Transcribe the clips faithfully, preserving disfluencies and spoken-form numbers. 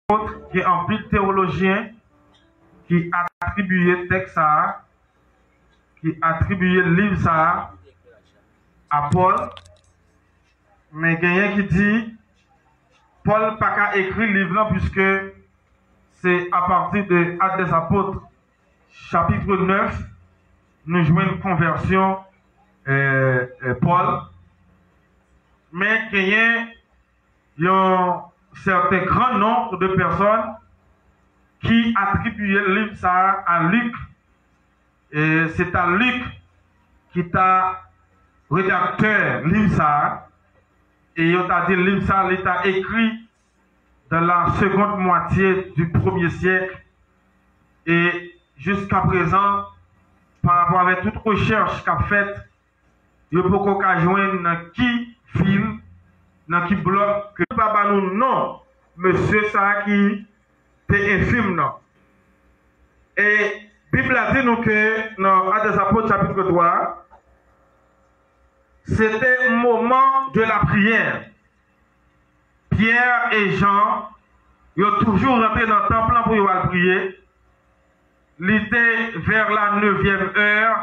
Apot, gen anpil tewolojyen ki atribiye tèks sa a, ki atribiye liv sa a a Pòl, men genyen ki di Pòl pa ka ekri liv lan, piske se apati de Actes des Apôtres, chapit nèf, nou jwenn konvèsyon, eh, eh, Pòl. Men genyen yon sèten gran nonb de pèsòn ki atribiye liv sa a a Lik. E se ta Lik ki ta redaktè liv sa a. E yo ta di liv sa a, li ta ekri dans la seconde moitié du premier siècle. E jiska prezan, pa rapò avèk tout rechèch k ap fèt, yo poko ka jwenn nan ki vil, nan ki blòk, ke pa ba nou non mesye sa a ki te enfim nan. E Bib la di nou ke nan Actes des Apôtres, chapit twa, se te moman de la prière. Pyè e Jan, yo toujou rantre nan tanp lan pou yo al priye. Li te vers la neuvième heure,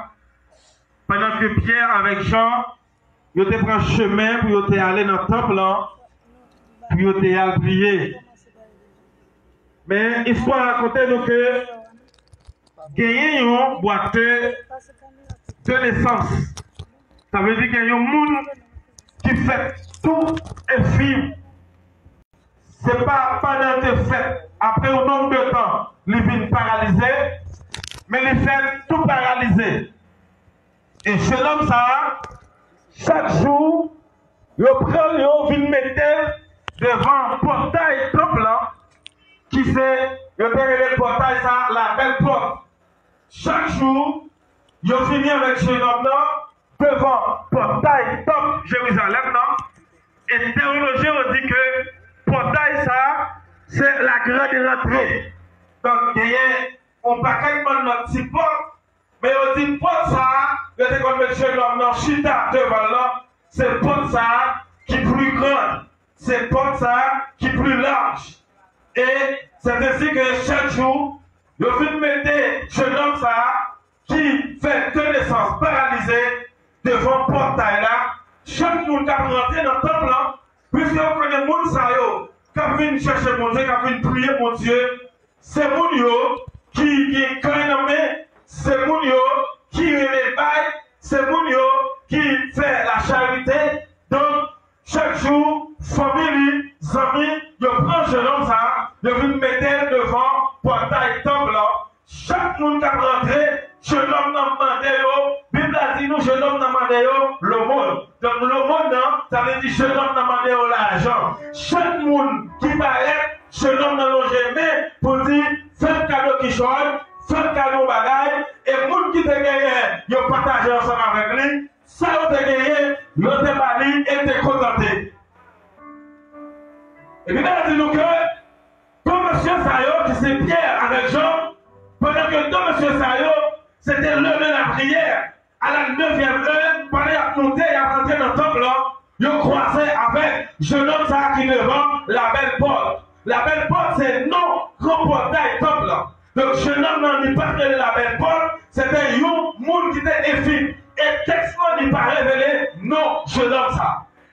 pandan ke Pyè avèk Jan, yo te pran chemen pou yo te ale nan tanp lan, pou yo te al priye. Men, istwa rakonte nou ke genyen yon bwat de nesans. Sa vle di gen yon moun ki fèt tou enfim. Se pa pandan l te fèt, apre yon nonb de tan, li vin paralize, men li fèt tou paralize. E jenòm sa a, chak jou, yo pran l, yo vin mete l devan pòtay tanp lan, ki se, yo te rele pòtay sa a la bèl pòt. Chak jou, yo vini avèk jenòm nan devan pòtay tanp Jerizalèm nan. E tewolojyen yo di ke pòtay sa a, se la grande rentrée. Donk, genyen yon pakèt bann lòt ti pòt, men yo di pòt sa a, yo te konn met jenòm nan chita devan l lan, se pòt sa a ki pli gran, se pòt sa a ki pli laj. E se te di ke chak jou, yo vin mete jenòm sa a ki fè de nesans paralize devan pòtay la. Chak moun k ap rantre nan tanp lan, piske yo konnen moun sa yo k ap vin chèche Bondye, k ap vin priye Bondye, se moun yo ki gen kay nan men, se moun yo ki renmen bay, se moun yo ki fè lacharite. Donk, chak jou, fanmi li, zanmi, yo pran jenòm sa a, yo vin mete l devan pòtay tanp lan. Chak moun k ap rantre, jenòm nan mande yo, Bib la di nou, jenòm nan mande yo lomòn. Donk, lomòn nan, sa vle di jenòm nan mande yo lajan. Chak moun ki parèt, jenòm nan lonje men pou di, fè m kado kichòy, fè m kado bagay, e moun ki te genyen, yo pataje ansanm avèk li, sa yo te genyen, yo te ba li e te kontante. Epi Bib la di nou ke de mesye sa yo, ki se Pyè avèk Jan, pandan ke de mesye sa yo, se te le men lapriyè, a la nevyèm è, pandan y ap monte, y ap rantre nan tanp lan, yo kwaze avèk jenòm sa a ki devan la bèl pòt. La bèl pòt se non gran pòtay tanp lan. Donk, jenòm nan, li pa t rele la bèl pòt, se te yon moun ki te enfim. E tèks lan, li pa revele non jenòm sa.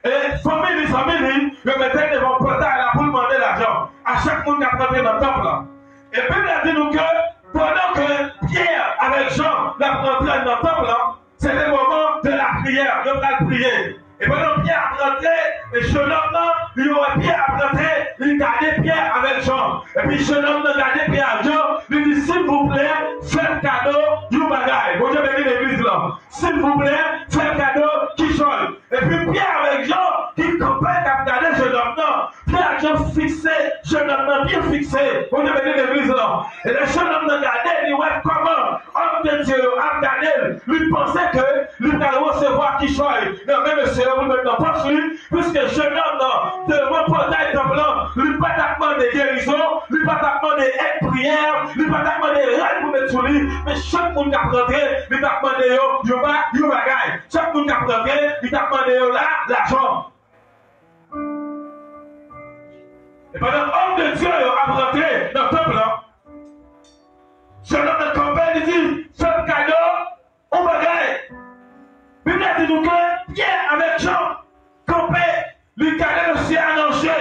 E fanmi li, zanmi li, yo mete l devan pòtay la pou l mande lajan a chak moun k ap rantre nan tanp lan. E Bib la di nou ke pandan ke Pyè avèk Jan l ap rantre nan tanp lan, se te moman de la priyè, yo pral priye. E pandan Pyè ap rantre, e jenòm nan, li wè Pyè ap rantre, li gade Pyè avèk Jan. Epi jenòm nan gade Pyè ak Jan, li di, silvouplè, fè m kado yon bagay. Bondye beni legliz lan. Silvouplè, fè m kado kichòy. Epi Pyè avèk Jan ki kanpe, k ap gade jenòm nan. Pyè ak Jan fikse jenòm nan byen fikse. Bondye beni legliz lan. E lè jenòm nan gade, li wè kòman òm de Dye yo ap gade l. Li panse ke li pral resevwa kichòy nan men mesye yo pou l met nan pòch li. Piske jenòm nan, devan pòtay tanp lan, li pa t ap mande gerizon, li pa t ap mande èd priyè, li pa t ap mande rad pou met sou li, men chak moun k ap rantre, li t ap mande yo, yo ba, yo bagay. Chak moun k ap rantre, li t ap mande yo la, lajan. E pandan òm de Dye yo ap rantre nan tanp lan, jennonm nan kanpe, li di, "Fè m kado yon bagay." Bib la di nou ke Pyè avèk Jan kanpe, li gade mesye a nan je.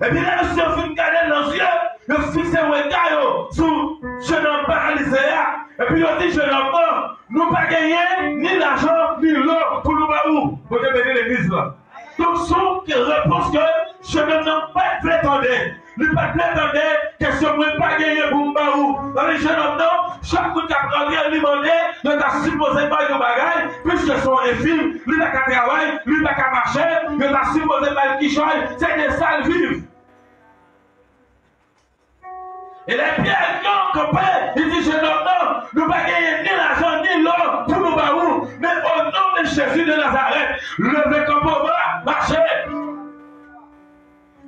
Epi lè mesye yo fin gade l nan zye, yo fikse rega yo sou jennonm paralize a. Epi yo di jennonm nan, "Nou pa genyen ni lajan, ni lò pou nou ba ou." Bondye beni legliz la. Donk, se yon repons ke jennonm nan pa t vle tande. Li pa t vle tande kesyon, "Mwen pa genyen pou m ba ou." Sa vle di jennonm nan, chak moun k ap rantre, li mande, yo ta sipoze ba l yon bagay, piske se yon enfim, li pa ka travay, li pa ka mache, yo ta sipoze ba l kichòy, se de sa l viv. E lè Pyè kanpe, li di jennonm nan, "Nou pa genyen ni lajan, ni lò pou nou ba ou, men o non de Jezi de Nazarèt, leve kanpe w, mache."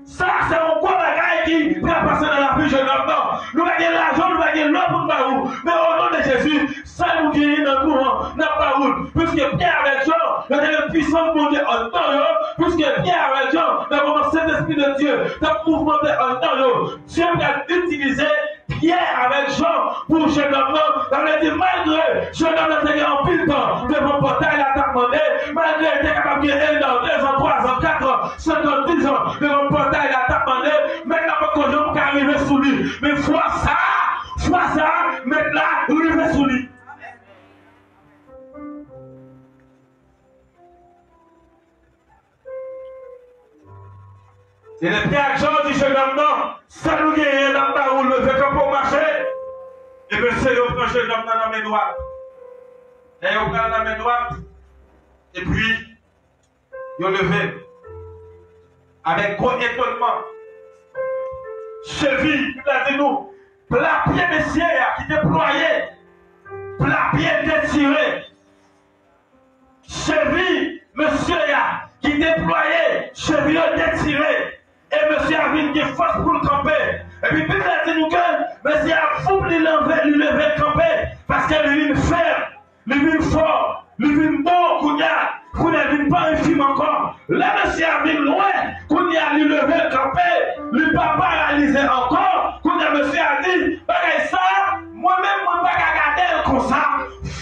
Sa se yon gwo bagay ki pral pase nan lavi jennonm nan. Nou pa gen lajan, nou pa gen lò pou n ba ou. Men o non de Jezi, sa nou genyen nan nou an, n ap ba ou l. Piske Pyè avèk Jan, yo te gen pwisans Bondye anndan yo. Piske Pyè avèk Jan, nan moman Sentespri de Dye t ap mouvmante anndan yo, Dye pral itilize Pyè avèk Jan pou jennonm nan. Sa vle di, malgre jennonm nan te gen anpil tan devan pòtay la t ap mande, malgre li te kapab gen en an, de zan, twa zan, kat an, senk an, diz an devan pòtay la t ap mande, Mèt la potko janm ka rive sou li. Men fwa sa a, fwa sa a, Mèt la rive sou li. E lè Pyè ak Jan di jennonm nan, "Sa nou genyen, n ap ba ou, leve kanpe w, mache." E mesye yo pran jennonm nan nan men dwat. Lè yo pran l nan men dwat, epi yo leve l. Avèk gwo etonnman, chevi, Bib la di nou, pla pye mesye a ki deplwaye, pla pye detire. Chevi mesye a ki deplwaye, chevi yo detire, e mesye a vin gen fòs pou l kanpe. Epi Bib la di nou ke mesye a, foup, li leve, li leve l kanpe, paske li vin fèb, li vin fò, li vin bon kounye a, kounye a li vin pa enfim ankò. Lè mesye a vin lwen, kounye a li leve l kanpe, li pa paralize ankò. Kounye a mesye a di, "Bagay sa a, mwen menm mwen pa ka gade l konsa.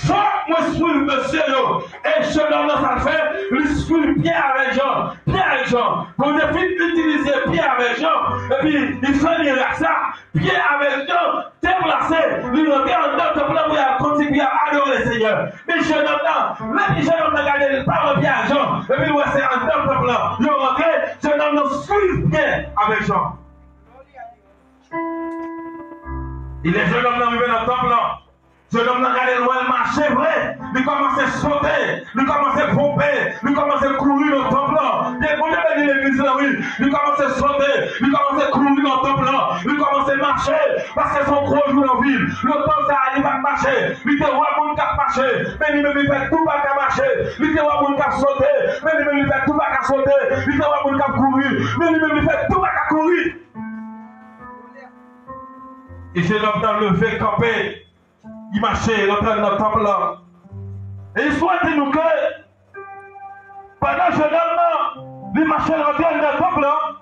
Fòk mwen swiv mesye yo." E jennonm nan sa l fè, li swiv Pyè avèk Jan, Pyè avèk Jan. Bondye fin itilize Pyè avèk Jan, epi li fè mirak sa. Pyè avèk Jan deplase, li rantre anndan tanp lan pou y al kontinye adore Senyè. Men jennonm nan, lè jennonm nan gade, li pa wè Pyè ak Jan, epi li wè se anndan tanp lan yo rantre, jennonm nan swiv Pyè avèk Jan. E lè jennonm nan rive nan tanp lan, jennonm nan gade l, wè l mache vre, li kòmanse sote, li kòmanse ponpe, li kòmanse kouri nan tanp lan. Bondye beni legliz la, wi. Li kòmanse sote, li kòmanse kouri nan tanp lan, li kòmanse mache, paske se yon gwo jou nan vi l. Lontan sa a, li pa t mache. Li te wè moun k ap mache, men li menm li fè tou pa ka mache. Li te wè moun k ap sote, men li menm li fè tou pa ka sote. Li te wè moun k ap kouri, men li menm li fè tou pa ka kouri. E jennonm nan leve kanpe, li mache, l antre nan tanp lan. E istwa di nou ke pandan jennonm nan, li mache, l antre nan tanp lan,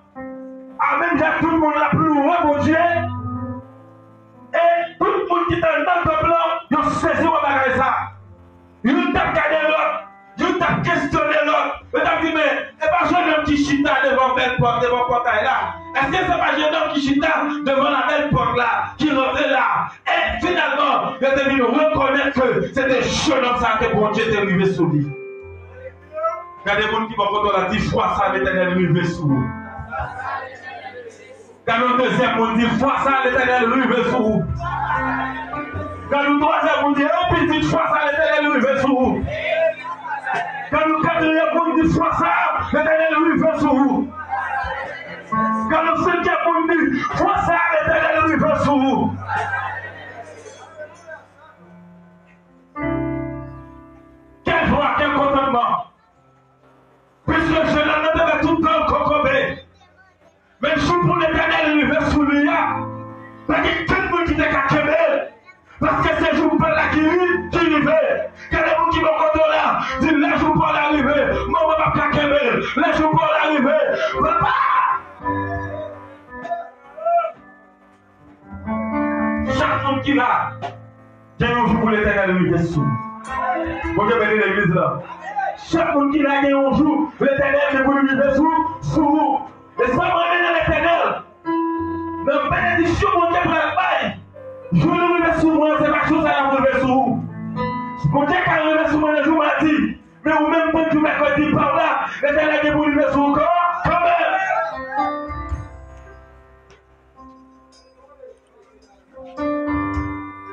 a menm jan tout moun l ap louwe Bondye, e tout moun ki te anndan tanp lan, yo sezi wè bagay sa. Youn t ap gade lòt, youn t ap kesyone lòt. Yo t ap di, "Men, e pa jennonm ki chita devan bèl pòt, devan pòtay la? Èske se pa jennonm ki chita devan labèl pòt la, ki rantre la?" E finalman, yo te vin rekonèt ke se te jennonm sa ke Bondye te rive sou li. Gade moun ki bò kote w la, di, "Fwa sa, Letènèl rive sou ou." Gade yon dezyèm moun, di, "Fwa sa, Letènèl rive sou ou." Gade yon twazyèm moun, di, "Epi di, fwa sa, Letènèl rive sou ou." Gade yon katriyèm moun, di, "Fwa sa, Letènèl rive sou ou." Gade yon senkyèm moun, di, "Fwa sa, Letènèl rive sou ou." Quelle joie, quel contentement. Piske jennonm nan te fè tout tan l kokobe. Men jou pou Letènèl rive sou li a, pa gen kenn moun ki te ka kenbe l. Paske se jou pa l la ki ri, ki rive. Gade moun ki bò kote w la, di, "Lè jou pa w la rive, manman p ap ka kenbe l. Lè jou pa w la rive, papa." ki la, gen yon jou pou Letènèl rive sou ou. Bondye beni legliz la. Chak moun ki la, gen yon jou Letènèl gen pou li rive sou, sou ou. E sa m renmen nan Letènèl, nan benediksyon Bondye pral bay, jou li rive sou mwen, se pa jou sa l ap rive sou ou. Bondye ka rive sou mwen nan jou madi, men ou menm, pandan jou mèkredi pa w la, Letènèl gen pou li rive sou ou kanmenm.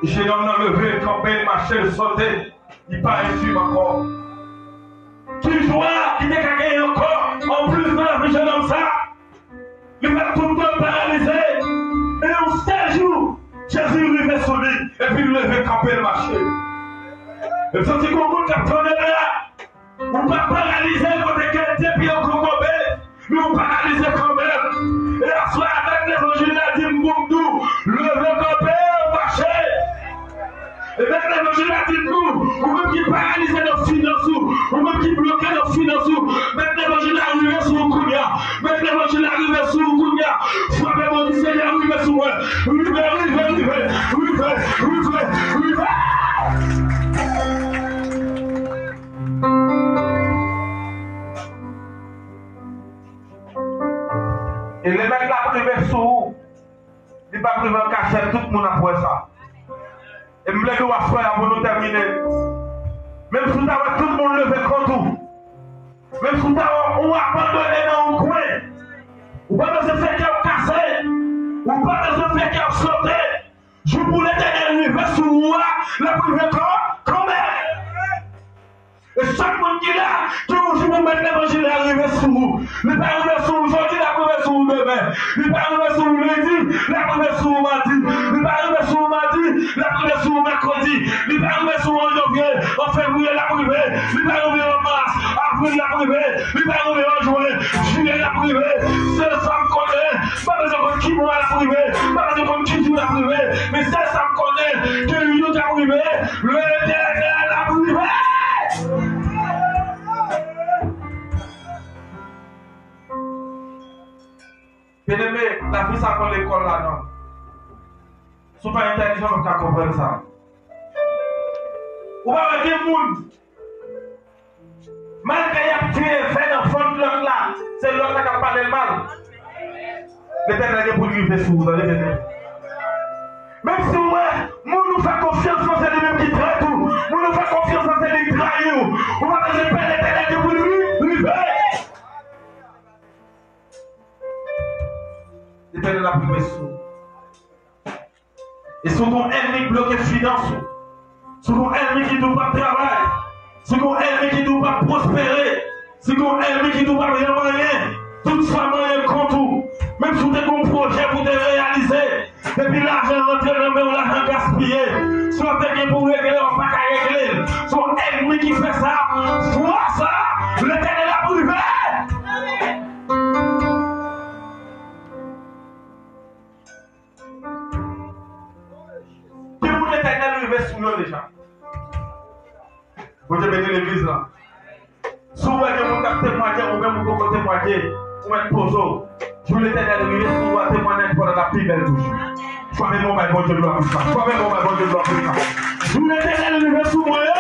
Jenòm nan leve, kanpe, l mache, l sote, li pa eswiv ankò. Ki jwa ki te ka genyen ankò, anplis nan lavi jenòm sa? Li fè tout tan paralize. Men yon sèl jou, Jezi rive sou li, epi l leve, kanpe, l mache. E santi gon moun k ap tande la. Ou pa paralize kote ke de pye w kokobe, men ou paralize kanmenm. E aswè a, mèt levanjil la di m pou m di w, leve kanpe, mache. E mèt levanjil la di m di w, ou menm ki paralize nan finans ou, ou menm ki bloke nan finans ou, mèt levanjil la rive sou ou kounye a. Mèt levanjil la rive sou ou kounye a. Frape men w, di, Senyè, rive sou mwen. Rive, rive, rive, rive, rive, rive. E lè mèt la ap rive sou ou, li p ap rive an kachèt, tout moun ap wè sa. E m vle di w aswè a pou nou tèmine. Menm si w ta wè tout moun leve kont ou, menm si w ta wè ou abandone nan yon kwen, ou pa bezwen fè kè w kase, ou pa bezwen fè kè w sote. Jou pou Letènèl rive sou ou a, l ap rive kan, kanmenm. E chak moun ki la, gen yon jou pou mèt levanjil la rive sou ou. Li pa rive sou ou jodi, l ap rive sou ou demen. Li pa rive sou ou lendi, l ap rive sou ou madi. Li pa rive sou ou madi, l ap rive sou ou mèkredi. Li pa rive sou ou an janvye, an fevriye, l ap rive. Li pa rive an mas, avril, l ap rive. Li pa rive an jwen, jiyè, l ap rive. Sèl sa m konnen, m pa bezwen konn ki mwa l ap rive, m pa bezwen konn ki jou l ap rive, men sèl sa m konnen, gen yon jou k ap rive, Letènèl ap rive. Byeneme, lavi sa pa lekòl ladan l. Si w pa entèlijan, w p ap ka konprann sa. Ou pa wè gen moun, malgre y ap tire vè nan vant lòt la, se lòt la k ap pale l mal. Letènèl gen pou l rive sou ou, tande, tande. Menm si w wè moun ou fè konfyans lan, se li menm ki trete w, moun ou fè konfyans lan, se li k trayi w, ou pa bezwen pè, Letènèl gen pou l ri-, rive. Letènèl ap rive sou ou. E si w gon ènmi k bloke finans ou, si w gon ènmi ki di w p ap travay, si w gon ènmi ki di w p ap pwospere, si w gon ènmi ki di w p ap janm anyen, tout sa manyen kont ou. Menm si w te gon pwojè pou w te reyalize, depi lajan rantre nan men w, lajan gaspiye. Sa w te gen pou w regle, w pa ka regle l. Se yon ènmi ki fè sa. Fwa sa, Letènèl ap rive. Gen moun Letènèl rive sou yo deja. Bondye beni legliz la. Si w wè gen moun k ap temwaye, ou menm ou poko temwaye, ou mèt poze w. Jou Letènèl rive sou ou a, temwayaj pa w ap pi bèl toujou. Frape men w bay Bondye glwa pou sa. Frape men w bay Bondye glwa pou sa. Jou Letènèl rive sou mwen yo,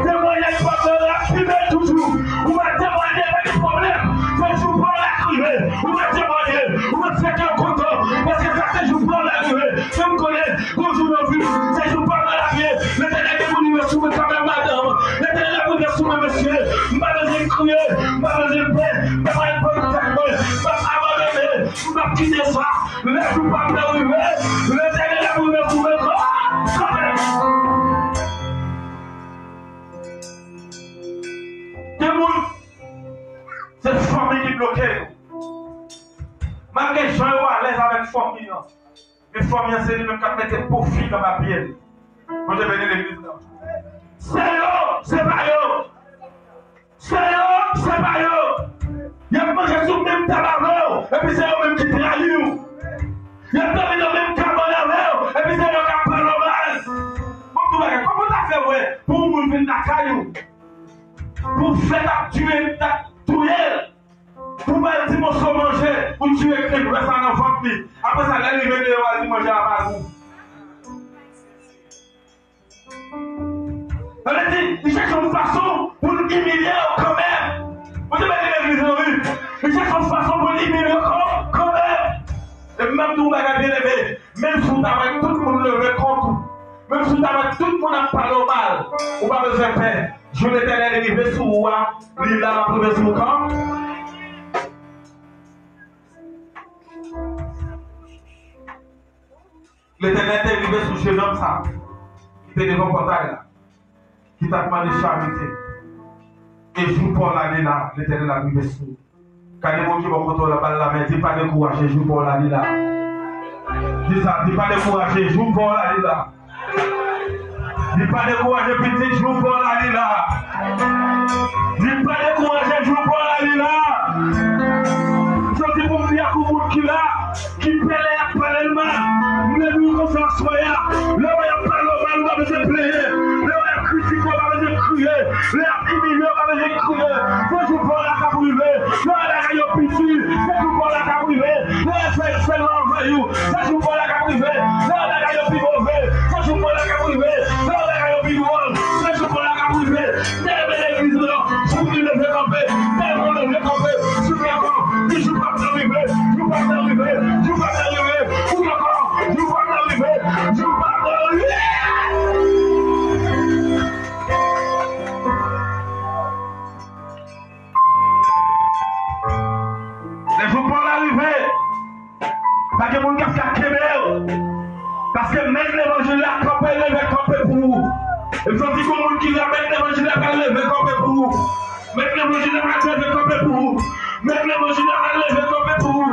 temwayaj pa w ap pi bèl toujou. Ou mèt temwaye, pa gen pwoblèm. Se jou pa w la k rive. Ou mèt temwaye, ou mèt fè kè w kontan, paske sa se jou pa w la k rive. Fè m konnen, gon jou nan vi, se jou pa w nan lavi. Letènèl gen pou li rive sou mwen kanmenm, madanm. Letènèl ap rive sou mwen, mesye. M pa bezwen kriye, m pa bezwen pè, m pa pral pran tèt mwen, m p ap abandone, m p ap kite sa. Lè jou pa m nan rive, Letènèl ap rive sou mwen kanmenm. Gen moun, se fanmi ki bloke yo. Malgre jan yo alèz avèk fanmi an, men fanmi an se li menm k ap mete pwofi nan papye l. Bondye beni legliz la. Se yo, se pa yo. Se yo, se pa yo. Y ap manje sou menm tab avè w, epi se yo menm ki trayi w. Y ap dòmi nan menm kabann avè w, epi se yo k ap pale w mal. Bon, pou bagay, kòman w ta fè wè pou yon moun vin lakay ou, pou fè t ap tiye, t ap touye l? Pou ba l ti moso manje, pou tiye krenk, wè sa nan vant li. Apre sa, lè li vini, yo al di manje a pa gou. M ap di w yon bagay, byeneme, menm si w ta wè tout moun leve kont ou, menm si w ta wè tout moun ap pale w mal, ou pa bezwen pè. Jou Letènèl rive sou ou a, li la, l ap rive sou ou kanmenm. Letènèl te rive sou jenòm sa a ki te devan pòtay la, ki t ap mande charite. E jou pa w la li la, Letènèl ap rive sou ou. Gade moun ki bò kote w la, ba l lamen, di, "Pa dekouraje, jou pa w la li la." Di sa, di, "Pa dekouraje, jou pa w la li la." Di, "Pa dekouraje, pitit, jou pa w la li la." Di, "Pa dekouraje, jou pa w la li la." M soti pou m di ak yon moun ki la, ki pè lè y ap pale l mal. M vle di w konsa aswè a, lè w y ap pale w mal, ou pa bezwen plede. Lè w y ap kritike w, ou pa bezwen kriye. Lè y ap imilye w, ou pa bezwen kriye. Se jou pa w la k ap rive. Lè bagay yo pi di, se jou pa w la k ap rive. Lè fè, fè love you, se jou pa w la k ap rive. Lè bagay yo pi move, se jou pa w la k ap rive. Lè bagay yo pi dwòl, se jou pa w la k ap rive. Dèyè legliz lan, pou li leve kanpe, dèyè mwen leve kanpe, sou kè kò, di jou pa t nan rive, jou pa t nan rive, jou pa t nan rive, sou kè kò, jou pa t nan rive, jou pa t nan rive. Lè jou pa w la rive, pa gen moun k ap ka kenbe w. Paske mèt levanjil la kanpe, leve kanpe pou ou. E m santi gon moun ki la, mèt levanjil la pral leve kanpe pou ou. Mèt levanjil la pral leve kanpe pou ou. Mèt levanjil la pral leve kanpe pou ou.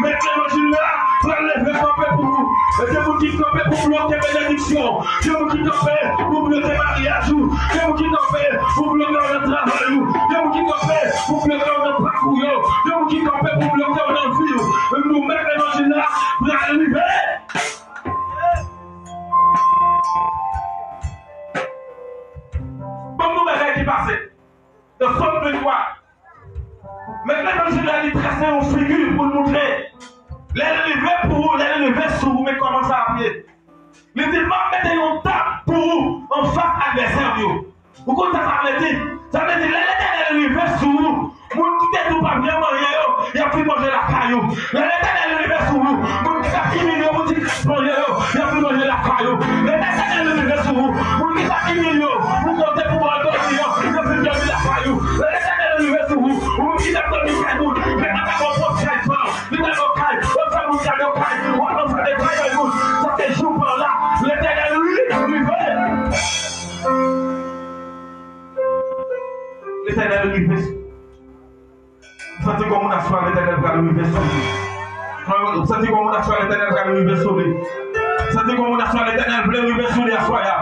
Mèt levanjil la pral leve kanpe pou ou. E gen moun ki kanpe pou bloke benediksyon. Gen moun ki kanpe pou bloke maryaj ou. Gen moun ki kanpe pou bloke w nan travay ou. Gen moun ki kanpe pou bloke w nan pakou yo. Gen moun ki kanpe pou bloke w nan vi w. Nou mèt levanjil la pral rive. Ban m yon bagay ki pase nan Sòm vennntwa. Mèt levanjil la, li trase yon figi pou l montre. Lè l rive pou ou, lè l rive sou ou, men kòman sa ap ye. Li di, "M ap mete yon tab pou ou anfas advèsè w yo." Ou konn sa sa vle di? Sa vle di, lè Letènèl rive sou ou, moun ki te di w p ap janm anyen yo, y ap vin manje lakay ou. Lè Letènèl rive sou ou, moun ki t ap imilye w pou ti kras manje yo, y ap vin manje lakay ou. Lè Letènèl rive sou ou, moun ki t ap imilye w pou kote pou bò dòmi an, y ap vin dòmi lakay ou. Lè Letènèl rive sou ou, moun ki t ap dòmi kay moun, men pa ta gon pwòp kay pa w, li ta gon kay, w ap fè moun kado kay, w ap fè de kay bay moun. Sa se jou pa w la, Letènèl li rive. Letènèl rive sou ou. M santi kòm moun aswè a Letènèl pral rive sou li. M santi kòm moun aswè a Letènèl pral rive sou li. M santi kòm moun aswè a Letènèl vle rive sou li aswè a.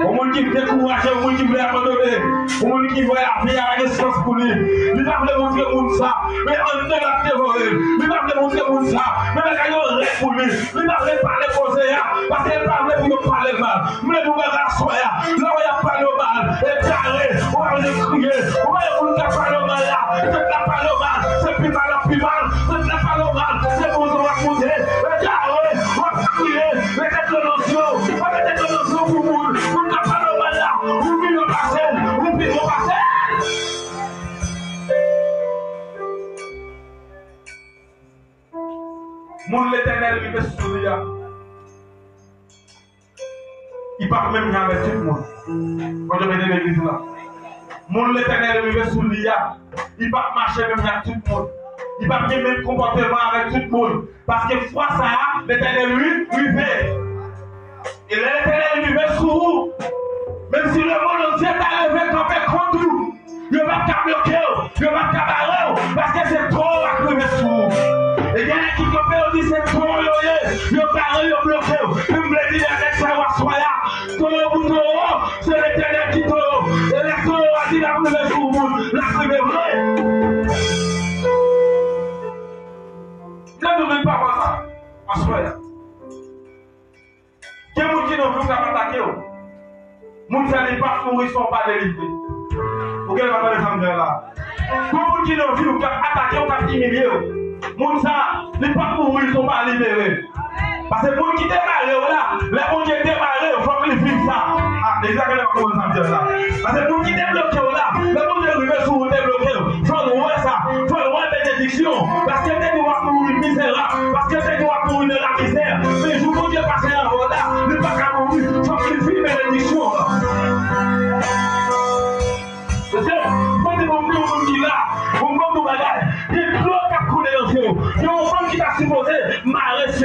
Yon moun ki dekouraje, yon moun ki vle abandone, yon moun ki wè lavi a pa gen sans pou li. Li pa vle montre moun sa, men anndan l ap devore l. Li pa vle montre moun sa, men bagay yo rèd pou li. Li pa vle pale koze a, paske li pa vle pou yo pale l mal. M vle nou wè aswè a, lè w y ap pale w mal, e kare, ou pa vle kriye, ou pa yon moun k ap pale w mal la, tèt la pale w mal, se pi mal ap pi mal, tèt la pale w mal, se monte w ap monte, e kare, w ap kriye, mete dlo nan zye w, pa mete dlo nan zye w pou moun, moun k ap pale w mal la, ou pi mal pase l, ou pi mal pase l. Moun Letènèl rive sou li a, li p ap menm jan avèk tout moun. Bondye beni legliz la. Moun Letènèl rive sou li a, li p ap mache menm jan ak tout moun. Li p ap gen menm konpòteman avèk tout moun. Paske fwa sa a, Letènèl li rive. E lè Letènèl rive sou ou, menm si lemonn antye ta leve kanpe kont ou, yo p ap ka bloke w, yo p ap ka bare w, paske se towo a k rive sou ou. E gen nèg ki kanpe, yo di se towo yo ye, yo bare, yo bloke w. Men m vle di lè nèg sa yo aswè a, towo pou towo, se Letènèl ki towo. E lè towo a di l ap rive sou moun, l ap rive vre. Lè nou vin pawòl sa, aswè a. Gen moun ki nan vi w k ap atake w. Moun sa li p ap mouri san w pa delivre. Ou gen dwa tande sa m di w la. Gen moun ki nan vi w k ap atake w, k ap imilye w. Moun sa li p ap mouri san w pa libere. Paske moun ki demare w la, lè Bondye demare w, fòk li viv sa. A, deja gen dwa konprann sa m di w la. Paske moun ki debloke w la, lè Bondye rive sou ou, debloke w, fò l wè sa. Fò l wè benediksyon. Paske l te di w ap mouri mizerab. Paske l te di w ap mouri nan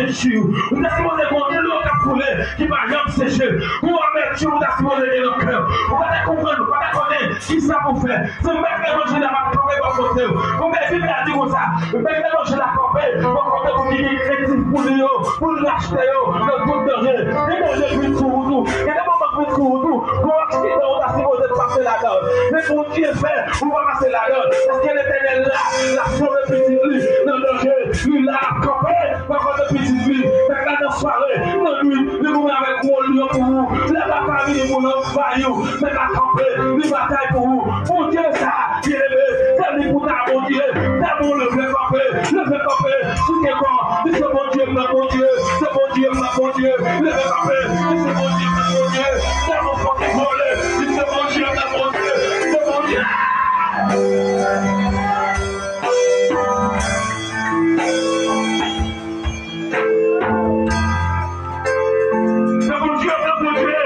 Seche. Ou ta sipoze gen yon dlo k ap koule, ki pa janm seche. Yon amèti ou ta sipoze gen nan kè w. Ou pa ta konprann, ou pa ta konnen kisa pou fè. Se mèt levanjil la p ap kanpe bò kote w. Konbyen Bib la di konsa? Mèt levanjil la kanpe bò kote moun ki gen krentif pou li yo, pou l rachte yo nan tout danje. Gen danje k vin sou wout ou. Gen de moman k vin sou wout ou. Gon aksidan ou ta sipoze pase ladan l. Men Bondye fè ou pa pase ladan l. Paske Letènèl la, l ap sove pitit li nan danje. Li la, l ap kanpe bò kote pitit li. Fèk la nan sware, nan nuit, li goumen avèk yon lyon pou ou. Lè baka vini pou l anvayi w, fèk la kanpe, li batay pou ou. Bondye sa, byeneme, se li pou ta Bondye. Dèmon leve kanpe, leve kanpe, sou ke kò, di se Bondye m nan Bondye, se Bondye m nan Bondye, leve kanpe, di se Bondye m nan Bondye. Dèmon fò ki vole, di se Bondye m nan Bondye, se Bondye. Se Bondye, se Bondye.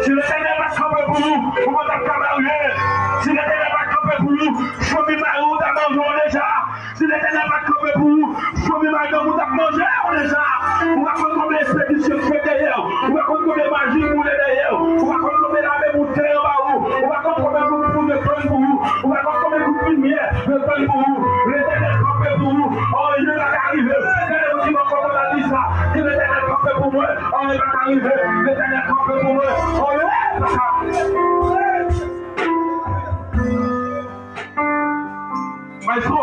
Si Letènèl pa t kanpe pou ou, ou pa t ap ka marye. Si Letènèl pa t kanpe pou ou, fanmi mari w t ap manje w deja. Si Letènèl pa t kanpe pou ou, fanmi madanm ou t ap manje w deja. Ou pa konn konbyen espedisyon k fèt dèyè w. Ou pa konn konbyen maji boule dèyè w. Ou pa konn konbyen lame bouton anba ou. Ou pa konn konbyen kout poud yo tann pou ou. Ou pa konn konbyen kout limyè yo tann pou ou. Letènèl kanpe pou ou. Anyen pa ka rive. Gade yon ti bò kote w la di sa. Di, Letènèl kanpe pou mwen. Anyen pa ka rive. Letènèl kanpe pou mwen. Anyen pa ka rive. Maestro,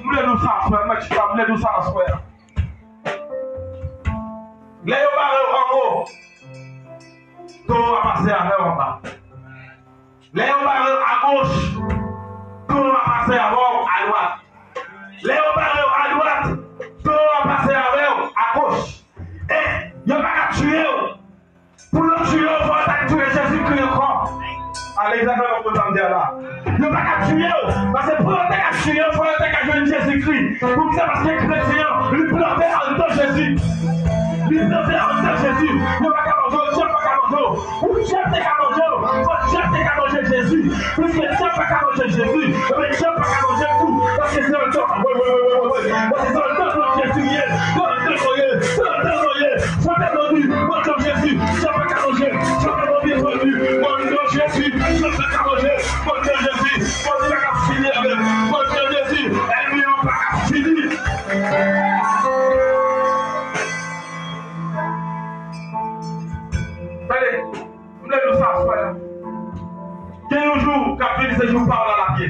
m vle di w sa aswè a, m vle di w sa aswè a. Lè yo bare w anwo, towo a pase avè w anba. Lè yo bare w agoch, towo a pase avè w adwat. Lè yo bare w adwat, towo a pase avè w agoch. E yo pa ka tiye w. Pou yo tiye w, fò yo ta tiye Jezikri ankò. Alèkzandè konprann sa m di a la. Yo pa ka tiye w, paske pou yo te ka tiye w, fò yo te ka jwenn Jezikri. Poukisa? Paske kretyen an, li plante anndan Jezi. Li plante anndan Jezi. Yo pa ka manje w, dyab pa ka manje w. Pou dyab te ka manje w, fò dyab te ka manje Jezi. Piske dyab pa ka manje Jezi, ebyen dyab pa ka manje w tou. Paske se anndan, wi, wi, wi, wi, wi. Paske se anndan nou Jezi ye, se anndan nou ye, se anndan nou ye. Chante nou di, mwen nan Jezi, dyab pa ka manje, chante nou di, mwen nan Jezi, dyab pa ka manje, mwen nan Jezi, mwen pa ka fini avè l, mwen nan Jezi, ènmi an pa ka fini. Tande, m vle di w sa aswè a. Gen yon jou k ap vini, se jou pa w la l ap ye.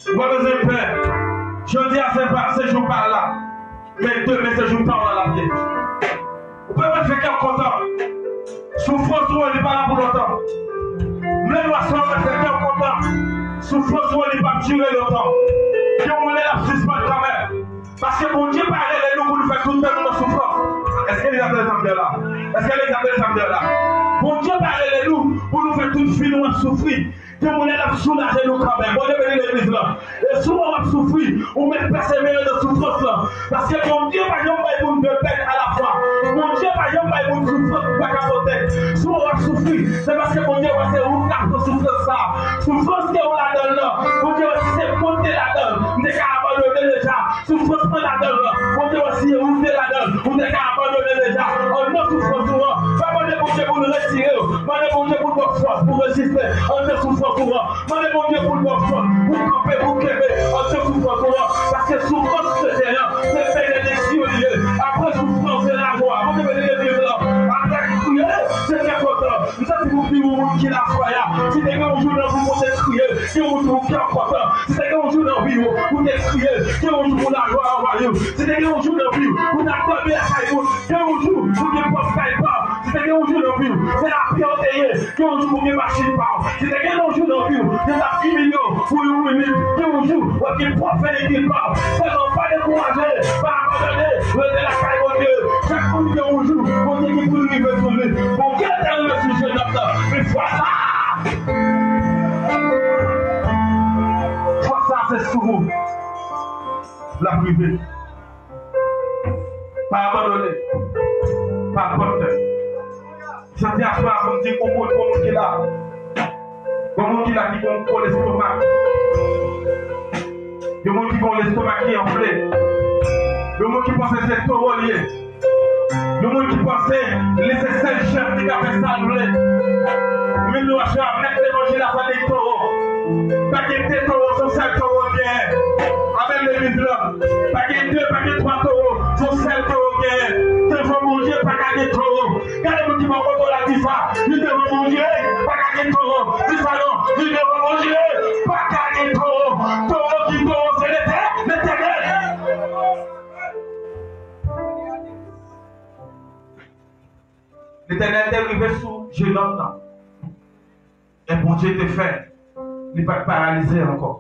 Ou pa bezwen pè. Jodi a se pa, se jou pa w la. Men demen se jou pa w la l ap ye. Ou pa bezwen fè kè w kontan. Soufrans ou an, li pa la pou lontan. M vle di w aswè a, fè kè w kontan. Soufrans ou an, li p ap dire lontan. Gen yon lè l ap sispann kanmenm. Paske Bondye pa rele nou pou nou fè tout tan nou nan soufrans. Èske Letènèl sa m di a la? Èske Letènèl sa m di a la? Bondye pa rele nou pou nou fè tout vi nou ap soufri. Gen moun lè l ap soulaje nou kanmenm. Bondye beni legliz lan. E si w wè w ap soufri, ou mèt pèsevere nan soufrans lan. Paske Bondye pa janm bay moun de pèn alafwa. Bondye pa janm bay moun soufrans pou pa ka pote. Si w wè w ap soufri, se paske Bondye wè se ou k ap pran soufrans sa a. Soufrans ke w ladan l lan, Bondye wè si se mwen k te ladan l, m te ka abandone deja. Soufrans mwen ladan l lan, Bondye wè si ou te ladan l, ou te ka abandone deja. Anndan soufrans ou an, pa mande Bondye pou l retire w. Mande Bondye pou l ba w fòs pou reziste anndan soufrans ou an. Mande Bondye pou l ba w fòs pou kanpe, pou kenbe anndan soufrans ou an. Paske soufrans kretyen an, se benediksyon li ye. Apre soufrans, se lajwa. Bondye beni legliz lan. Apre kriye, se kè kontan. M santi pou pi bon moun ki la frè a. Si te gen yon jou nan vi w pou te kriye, gen yon jou pou kè w kontan. Si te gen yon jou nan vi w pou te kriye, gen yon jou pou lajwa anvayi w. Si te gen yon jou nan vi w pou ta dòmi lakay moun, gen yon jou pou gen pwòp kay pa w. Si te gen yon jou nan vi w se lapyè w te ye, gen yon jou pou gen machin pa w. Si te gen yon jou nan vi w yo t ap imilye w pou yon minit, gen yon jou w ap gen pwòp veyikil pa w. Sèlman pa dekouraje, pa abandone, rete lakay Bondye. Chak moun gen yon jou Bondye ki pou l rive sou li. Bondye te rive sou Jenòb lan, men fwa sa a, fwa sa a se sou ou l ap rive. Pa abandone. Pa pran pè. Santi aswè a, pou m di, gon moun, gon moun ki la. Gon moun ki la ki gon gwo lestomak. Gen moun ki gon lestomak ki anfle. Yon moun ki panse se towo li ye. Yon moun ki panse li se sèl chèf, li ka fè sa l vle. Men nou ap mèt levanjil la, sa de towo. Pa gen de towo, se yon sèl towo l genyen. Amèn, legliz la. Pa gen de, pa gen twa towo, se yon sèl towo l genyen. Devan Bondye, pa ka gen towo. Gade moun ki bò kote w la, di sa. Li devan Bondye, pa ka gen towo. Di sa non. Li devan Bondye, pa ka gen towo. Towo ki towo, se Letè-, Letènèl. Letènèl te rive sou jenòm nan. E Bondye te fè li pa t paralize ankò.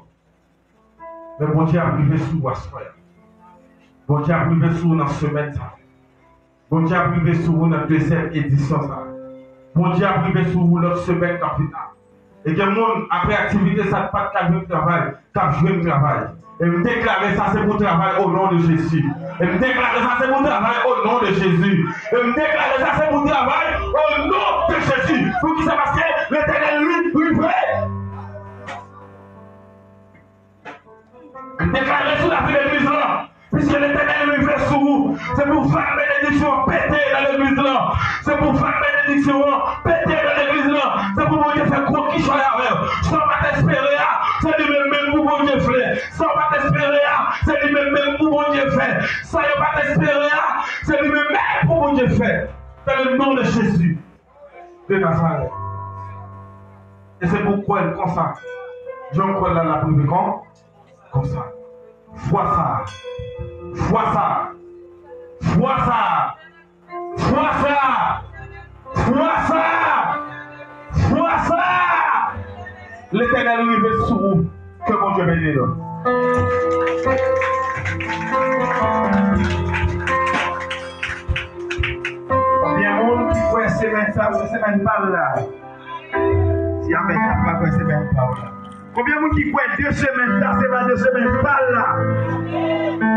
Men Bondye ap rive sou ou aswè a. Bondye ap rive sou ou nan semèn sa a. Bondye ap rive sou ou nan dezyèm edisyon sa a. Bondye ap rive sou ou lòt semèn k ap vin la. E gen moun, apre aktivite sa, k pa t ka jwenn travay, k ap jwenn travay. E m deklare sa se pou travay o non de Jezi. E m deklare sa se pou travay o non de Jezi. E m deklare sa se pou travay o non de Jezi. Poukisa? Paske Letènèl li rive. M deklare sou lavi legliz lan, piske Letènèl rive sou ou, se pou vag benediksyon an pete nan legliz lan. Se pou vag benediksyon an pete nan legliz lan. Se pou Bondye fè gwo kichòy avè w. Sa w pa t espere a, se li menm menm pou Bondye fè. Sa w pa t espere a, se li menm menm pou Bondye fè. Sa yo pa t espere a, se li menm menm pou Bondye fè. Dans le nom de Jésus de Nazareth. E se pou w kwè l konsa. Jan w kwè l la, l ap rive kon, konsa. Fwa sa. Fwa sa. Fwa sa. Fwa sa. Fwa sa. Fwa sa. Letènèl rive sou ou. Ke Bondye beni nou. Konbyen moun ki kwè semèn sa a se semèn pa l la? Si amèn, pa kwè semèn pa w la. Konbyen moun ki kwè de semèn sa se pa de semèn pa l la?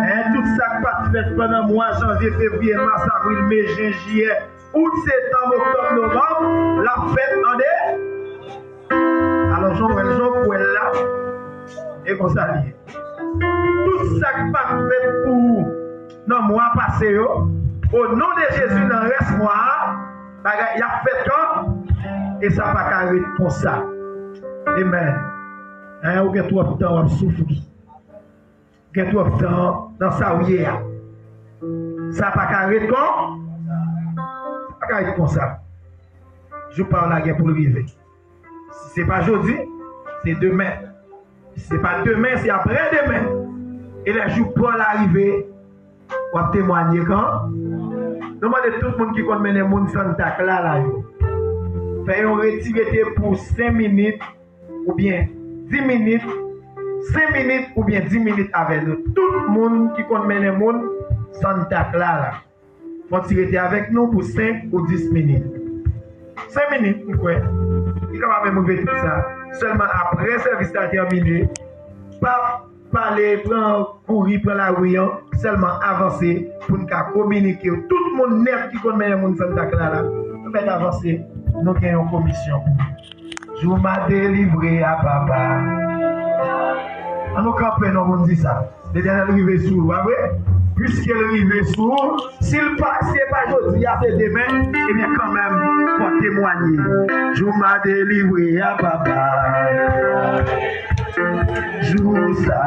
Hein, tout sa k pa t fèt pandan mwa janvye, fevriye, mas, avril, me, jen, jiyè, out, septanm, oktòb, novanm, l ap fèt an de. Alò, jan w wè l, jan w kwè l la, e konsa l ye. Tout sa k pa t fèt pou ou nan mwa pase yo, o non de Jezi, nan rès mwa a, bagay y ap fèt kan, e sa pa ka ret konsa. Amen. Hein, ou gen twòp tan w ap soufri. Gen twòp tan nan sa w ye a. Sa pa ka ret kon, sa pa ka ret konsa. Jou pa w la gen pou l rive. Si se pa jodi, se demen. Si se pa demen, se aprè demen. E lè jou pa w la rive, w ap temwanye kan? Nou mande tout moun ki konn mennen moun Santa Clara yo, fè yon retirete pou senk minit, oubyen dis minit, senk minit oubyen dis minit avè nou. Tout moun ki konn mennen moun Santa Clara, fè w ti rete avèk nou pou senk ou dis minit. Senk minit, m kwè. Li kapab menm rive tout sa. Sèlman aprè sèvis la tèmine, pa pale, pran kouri, pran lari an, sèlman avanse pou n ka kominike. Tout moun nèt ki konn mennen moun Santa Clara, nou mèt avanse, nou gen yon komisyon pou nou. Jou m a delivre a papa. Ann nou kanpe non pou n di sa. Letènèl rive sou ou, pa vre? Piske l rive sou ou, si l pa, si se pa jodi a, se demen, ebyen kanmenm, fò w temwanye. Jou m a delivre a papa. Jou sa,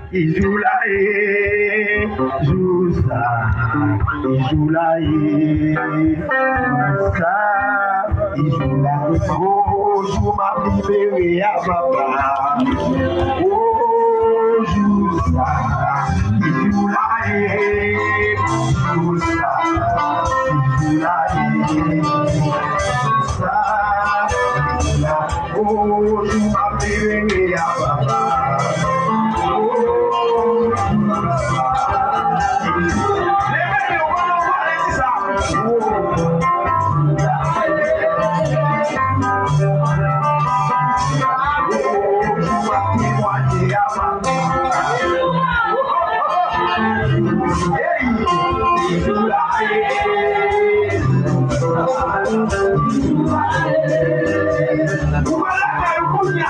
ki jou la ye, jou sa, ki jou la ye, jou sa, ki jou la ye. O, jou m ap libere a papa. O, jou sa, ki jou la ye, jou sa, ki jou la ye, jou sa, ki jou la ye. O, jou m ap libere a papa. O, jou sa. Leve men w pandan w pale, di sa. O, jou m ap temwanye a papa. O, jou m ap temwanye a papa. Ey, jou la ye. Ou pral lakay ou kounye a.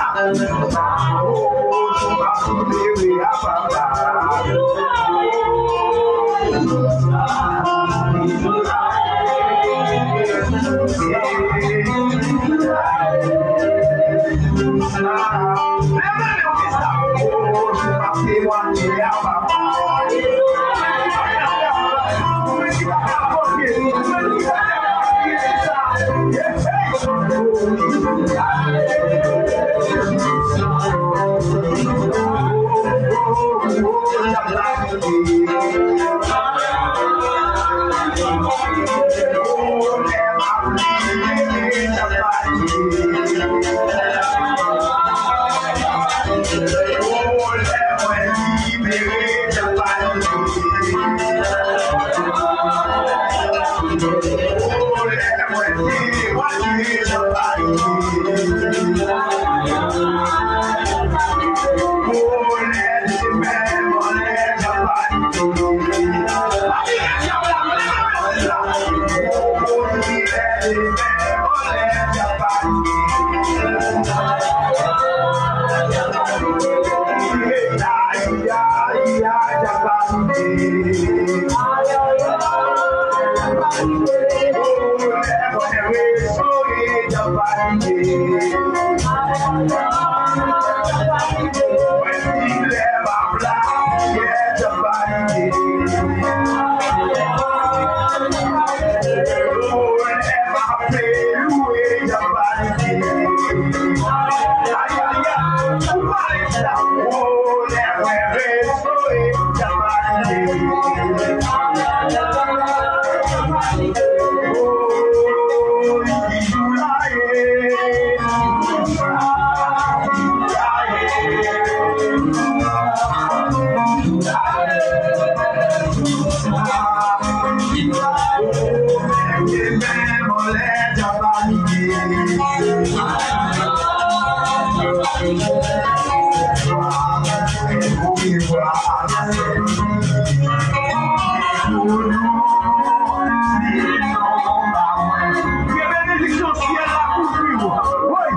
Ke benediksyon syèl la kouvri w. Wi.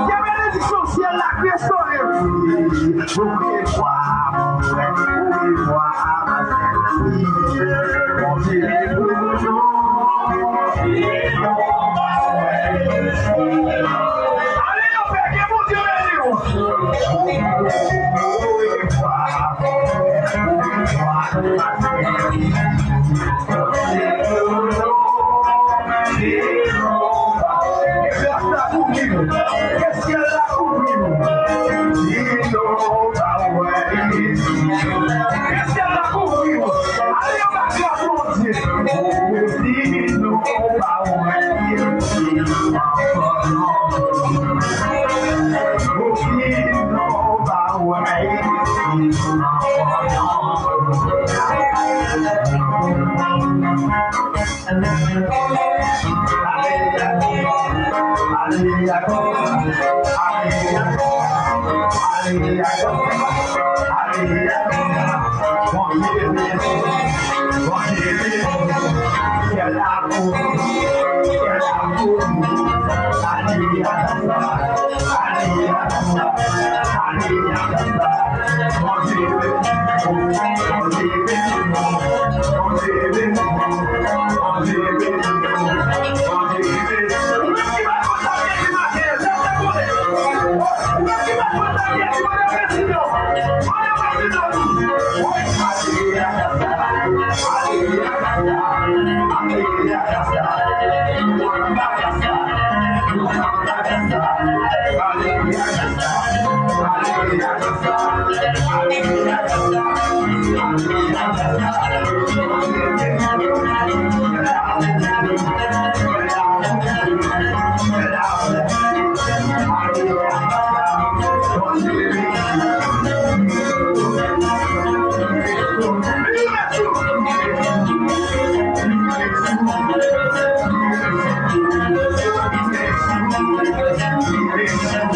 Ke benediksyon syèl la restore w. Ouvri vwa, mon frè, ouvri vwa, ma sè. Bondye, ouvri nou. Ale, yon pè, ke Bondye beni w. Ouvri vwa, ouvri vwa, ma sè. Gras la kouvri nou. Ke syèl la kouvri nou. Ke syèl la kouvri nou. Ale anba gras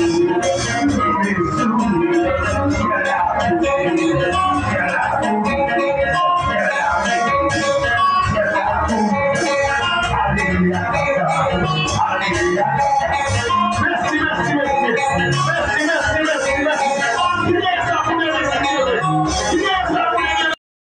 Bondye.